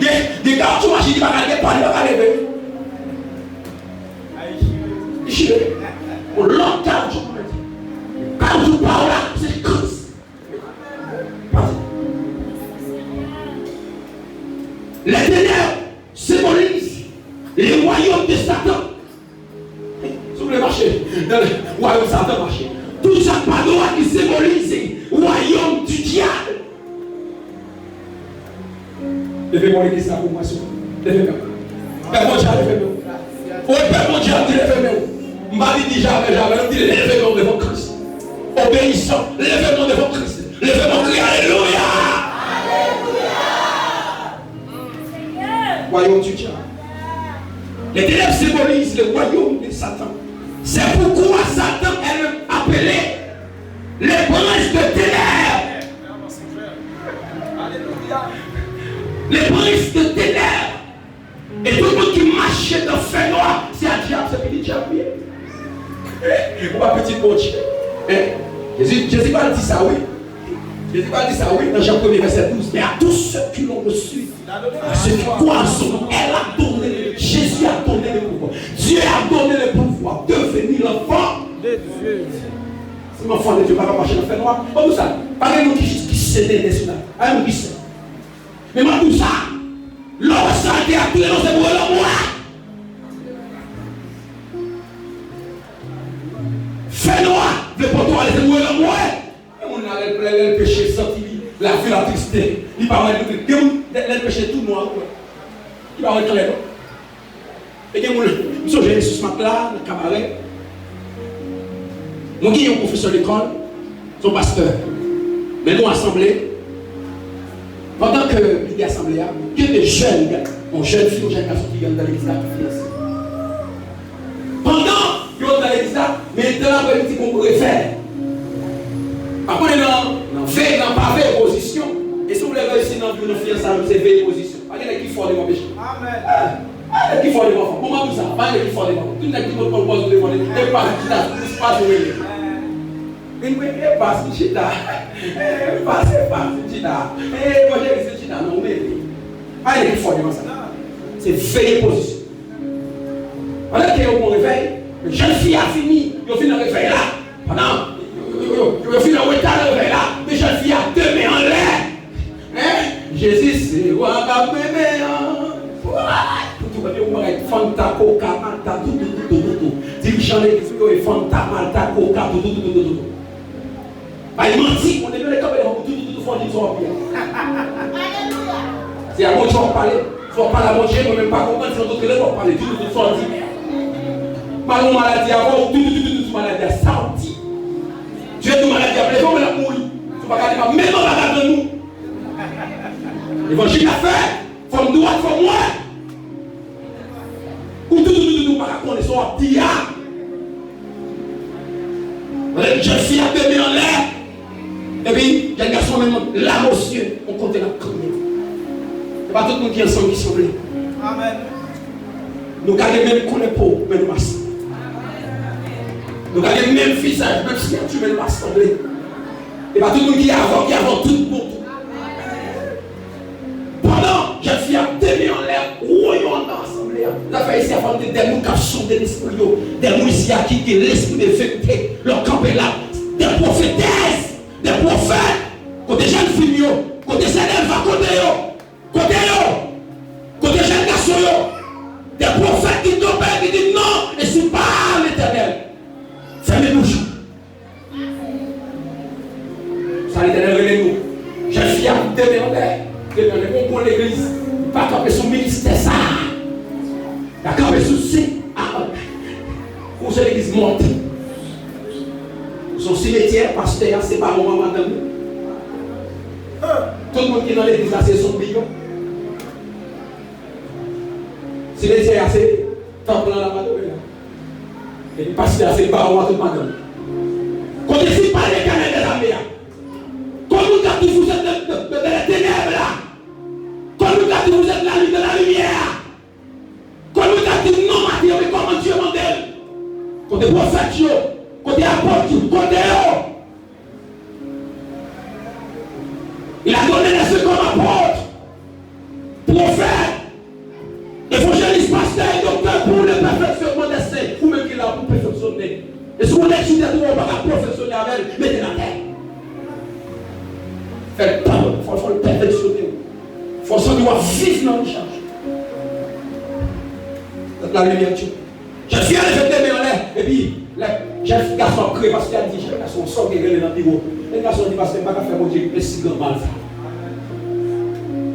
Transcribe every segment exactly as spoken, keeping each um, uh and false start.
Gen, gen kawotchou machin ki pa ka, gen pàn li pa ka leve. Li chire. Yon lòt kawotchou pou mete. Kawotchou pa w la, se Kris. Pase. Les ténèbres symbolisent le royaume de Satan. Si w vle mache nan wayòm Satan, mache. Tout sa k pa dwat ki senbolize wayòm di dyab. Leve men w legliz la pou mwen, souple. Leve men w. Pè Bondye a leve men w. Wi, Pè Bondye a di leve men w. M pa di, di jamè, jamè, m di leve men w devan Kris. Obeyisan, leve men w devan Kris. Leve men w, kriye alelouya. Wayòm di dyab. Les ténèbres symbolisent le royaume de Satan. C'est pourquoi Satan est appelé le prince de ténèbres. Le prince de ténèbres. E tout moun ki mache nan fènwa, se a dyab, se pitit dyab li ye. Ou pa pitit Bondye. Hein? Jezi, Jezi pa di sa, wi. Jezi pa di sa, wi, nan Jan premye, vèsè douz. Mais à tous ceux qui l'ont reçu, à ceux qui croient en son nom, elle a donné, Jésus a donné le pouvoir. Dieu a donné le pouvoir de devenir l'enfant de Dieu. Se yon anfan de Dye, pa ka mache nan fènwa. Bon, pou sa, pa gen moun ki, ki sen, de, de, sou la. Pa gen moun ki sen. Men m ap di w sa, lè w wè sa te ap touye nou, se pou w lanmou a. Fènwa vle pote w ale, se pou w lanmou a. Gen moun la, lè, lè, lè l peche, l santi li, la vie la triste. Li pa wè, gen moun, lè, lè l peche, tou nwa, ou wè. Li pa wè klè, non. E gen moun, m sonje sou Smat la, nan Kabarè. Mwen gen yon pwofesè lekòl, se yon pastè. Men nou asanble. Pandan ke li gen asanble a, gen de jèn, yon jèn fi, yon jèn gason ki anndan legliz la, ki fiyanse. Pandan yo anndan legliz la, men nan aprèmidi, gon revèy. Pa konnen nan, nan veye, nan pa veye pozisyon. E si w vle reyisi nan vi w, nan fiyansay ou, se veye pozisyon. Pa gen nèg ki fò devan peche. Amèn. Eh, pa gen nèg ki fò devan fanm. Bon, m ap di w sa, pa gen nèg ki fò devan fanm. Tout nèg ki pot pòl pòz ou devan li, e pa chita, se pa tou rele. Vin mwen, e pa sou chita. E pa, se pa sou chita. E evanjelis sou chita, non, ou mele. Pa gen nèg ki fò devan sa. Se veye pozisyon. Pandan ke yo pran revèy, jèn fi a fini, yo fin nan revèy la. Pandan yo, yo, yo, yo fin an reta nan revèy la, men jèn fi a de men anlè. Hein? Jezi se wa k ap mennen an. Pou tou, epi yon bagay Fanta, Coca, Malta, tout, tout, tout, tout, tout, tout. Dirijan legliz yo e Fanta, Malta, Coca, tout, tout, tout, tout, tout, tout. Bay manti, kote yo lè kanpe devan pou tou, tou, tou, tou, fò di m sa w ap di a. Se a Bondye w ap pale. Fò w pale a Bondye, mwen menm pa konprann, se yon dòt rele w ap pale. Tou, tou, tou, sa w di. Mal yon maladi avè w, tou, tou, tou, tou, tou, maladi a, sa w di. Dye di maladi ap leve w, men l ap mouri. Si w pa gade, pa menm anba gad nan nou. Levanjil la fè, fò m dwat, fò m wè. Ou tou, tou, tou, tou, tou, pa ka konnen sa w ap di a. Lè jèn fi a de men anlè, epi jèn gason menm la, mesye, yon kote l ap kriye. Se pa tout moun ki ansanm ki sanble. Amèn. Nou ka gen menm koulè po, men nou pa sanble. Nou ka gen menm vizaj, menm siyati, men nou pa sanble. E pa tout moun ki avè w, ki avè w tout bon tou. Pandan jèn fi a de men anlè, woyo anndan asanble a. Zafè isi a fò nou te de moun k ap sonde lespri yo. De moun isi a ki gen lespri de verite. Lè w kanpe la, de pwofetès, de pwofèt. Kote jèn fi m yo? Kote sè Delva? Kote yo? Kote yo? Kote jèn gason yo? De pwofèt ki kanpe, ki di non, e se pa Letènèl. Fèmen bouch ou. Sa Letènèl rele nou. Jèn fi a de men anlè. De men anlè. Yon bon legliz pa kanpe sou ministè sa. L a kanpe sou se. A, ou se legliz mòt. Se yon simetyè, pastè a se bawon an madanm li. Tout moun ki nan legliz la se zonbi yo. Simetyè a se tanp lan, laboratwari la. Epi pastè a se bawon a tout madanm. Kote si pa Letènèl dèzame a? Kot moun k ap di vous êtes de, de, de, de ténèbres la? Kot moun k ap di vous êtes la lumière, de la lumière a? Kot moun k ap di non maten yo, men kòman Dye mande l? Kote pwofèt yo? Kote apot yo? Kote yo? Il a donné les œufs comme apôtres. Si w nèg sou tèt ou, ou pa ka pwofesyone avè l, mete l atè. Fè l pa, fò, fò l pèfeksyone w. Fò w santi w ap viv nan yon chaj. Lalimiè Dye. Jèn fi a leve de men anlè, epi lè jèn gason ap kriye, pastè a di, "Jèn gason, sa w gen rele nan biwo?" Jèn gason di, "Pastè, m pa ka fè Bondye plis si gran mal sa."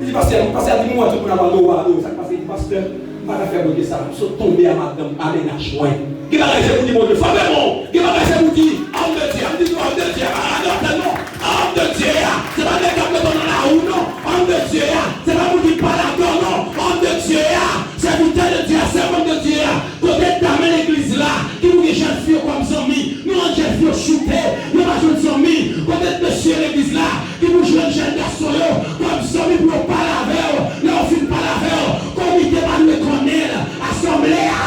Li di, "Pastè, pastè a di, m wè tout moun ap adore, adore, sa k pase?" Li di, "Pastè, m pa ka fè Bondye sa, m sot tonbe a madanm, a mennaj mwen." Gen bagay se pou di Bondye, frape men w. Gen bagay se pou di, "Homme de Dieu." M di nou, "Homme de Dieu" a pa ladan tèl non. Homme de Dieu a, se pa nèg k ap met w nan lari non. Homme de Dieu a, se pa moun ki pa ladan non. Homme de Dieu a, sèvitè de Dieu a, sèvant de Dieu a. Kote dam legliz la ki pou gen jèn fi yo kòm zanmi, nou rann jèn fi yo choute, yo pa jwenn zanmi. Kote mesye legliz la ki pou jwenn jèn gason yo kòm zanmi pou yo pale avè w, lè yo fin pale avè w, komite pa dwe konnen l, asanble a.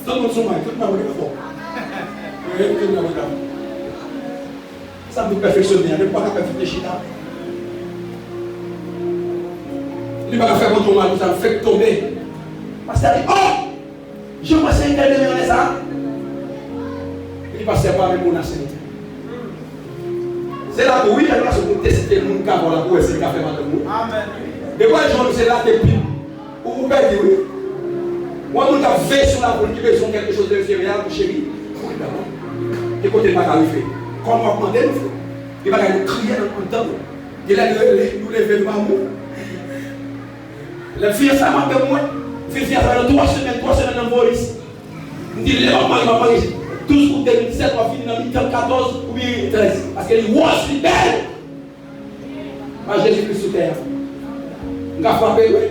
Tout moun sou mwen, tout moun mwen fò. Wi, tout moun mwen fò. Sa m di pèfeksyone a, depi w pa ka pèfeksyone chita. Li pa ka fè Bondye yon mal konsa, l fèk tonbe. Pastè a di, "Oh! Jan pastè Intel te renmen sa." Li di, "Pastè pa menm moun a sèvitè." Se la tou, wi, lè gason pou teste moun ka vòlè pou wè si l ka fè madanm ou. Amèn. Depi w al jwenn ou se la te pi. Ou, ou pèdi, wi. Ou wè moun k ap veye sou lavi w ki bezwen kèlke choz de eksperyal, mon cheri. Wi, dakò. E kote l pa ka rive? Kòman w ap mande l, frè? Gen bagay nou kriye nan, anndan nou. Gen lè nou rele, nou leve, nou pa bon. Lè m fiyanse ak madanm mwen, m fin fiyanse avè l nan twa semèn, twa semèn nan m voye lis. M di, "Lè m ap marye, m ap marye douz out de mil disèt, w ap vini nan mitan katòz oubyen trèz." Paske li wòz, li bèl. Pa Jezi Kris sou tè a. M ka frape, wi.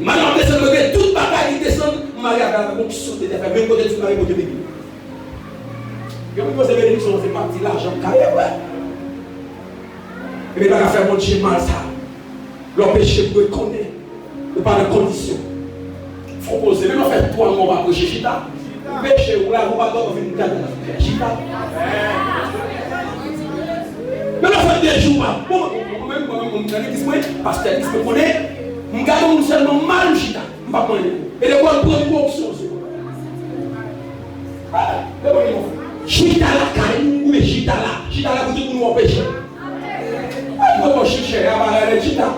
Madanm ap desann, rete tout bagay, li desann, m marye avè l, avèk yon ti sot de tè fè, menm kote l fin marye, kote bebe. Gen moun panse benediksyon se pati lajan k ka ye, wi. Ebyen, pa ka fè Bondye mal sa. Lè w peche, pou yo konnen ou pa nan kondisyon. Fò w poze. Menm lè w fè twa mwa w pa preche, chita. Ou peche, ou la, ou pa dòmi, ou vin gade nan fè, chita. Menm lè w fè de jou w pa. Bon, mwen, mwen, mwen, mwen, nan legliz mwen, pastè legliz mwen konnen, m gade yon moun sèlman mal, m chita. M p ap manyen. E depi w al pran yon onksyon sou mwen. Ah, depi w chita lakay ou, oubyen chita la, chita la pou tout moun wè w peche. Mwen di, "Bon, chèchè, a pa rele chita."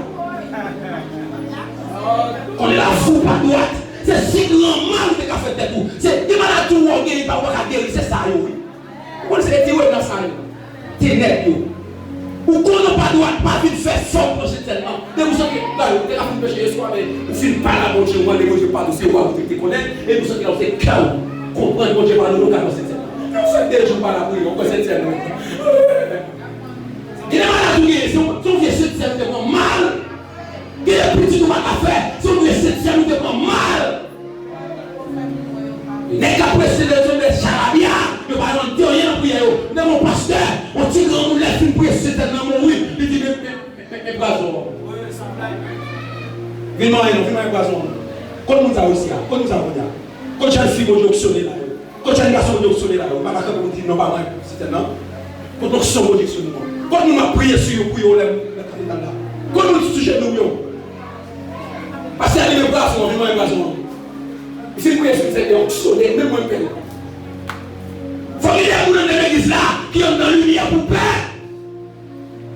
Konnen lavi w pa dwat. Se si gran mal ou te ka fè tèt ou. Se de maladi ou wè w genyen, pa w pa ka geri, se sa yo, wi. Ou konn se ti wè nan sa yo. Tenèb yo. Ou konnen w pa dwat, pa vin fè fòk nan Sentèn nan. Depi w santi, gade, ou te ka fin peche yèswa, men ou fin pale a Bondye, ou mande Bondye padon, se ou a ou te konnen, epi w santi la, se kè w konprann Bondye padone w, ou ka nan Sentèn nan. Ou fè de jou pa lapriyè, ou pran Sentèn nan. Gen de maladi ou genyen, se yon, se yon vye Sentèn ou te pran mal. Gen de pitit ou pa ka fè, se yon vye Sentèn ou te pran mal. Nèg k ap prese lezon de charabya, yo pa jwenn anyen nan priyè yo. Men mon pastè, yon ti granmoun lè fin prese tèt nan mouri, li di, "Men, men, men, men, men brazon an." Vin manyen non, vin manyen brazon an. Kot moun sa yo isi a? Kot moun sa yo kounye a? Kot jèn fi Bondye onksyone la yo? Kot jèn gason Bondye onksyone la yo? Ou pa ka kanpe pou di non pa manyen sitèn nan. Kot onksyon Bondye onksyone nou an? Kot moun ap priye sou yo pou yo lè, lè kapital la? Kot moun sou jenou yo? Pastè a li menm brazon an, vin manyen brazon an. Li fin priye sou li, Senyè, onksyone, men mwen pè. Fòk gen de moun anndan legliz la ki anndan limyè pou pè.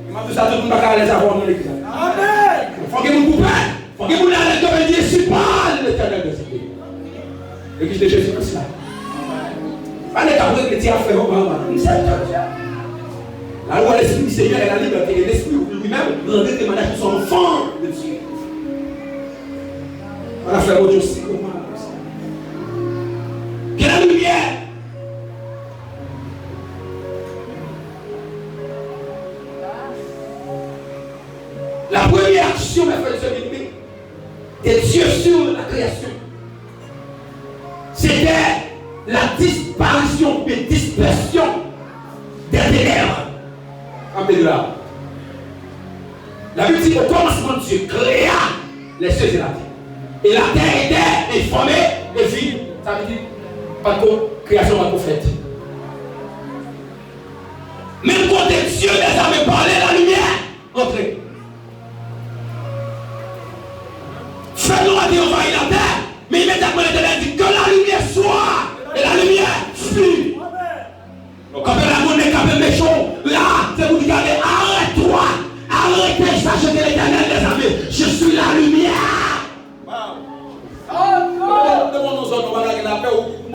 E m ap di sa, tout moun pa ka alèz avè w nan legliz la. Amèn. Fòk gen moun pou pè. Fòk gen moun la avèk yo, men di, Espri Letènèl de Zebe. Legliz de Jezi Kris la. Pa nèg k ap regle ti afè yo, mama. Li se Bondye. La loi, l'esprit du Seigneur est la liberté, et l'esprit lui-même rendait témoignage, nous sommes enfants de Dieu. Ann fè Bondye yon si gwo mal. Gen limyè. La première action, mes frères et sœurs bien-aimés, de Dieu sur la création, c'était la disparition, oubyen dispersion des ténèbres. Anpil la. La Bible dit, au commencement, Dieu créa les cieux et la terre. Et la terre était informe et vide. Sa vle di, pa t ko, kreyasyon pa t ko fèt. Menm kote Dieu les armées parlait, la lumière entrait. Fè nou a te anvayi latè, men imedyatman Letènèl di, que la lumière soit, et la lumière fut. Kanpe la moun k ap meche w la, se pou di gade, arrête-toi, arrêtez, sachez que l'Éternel des armées, je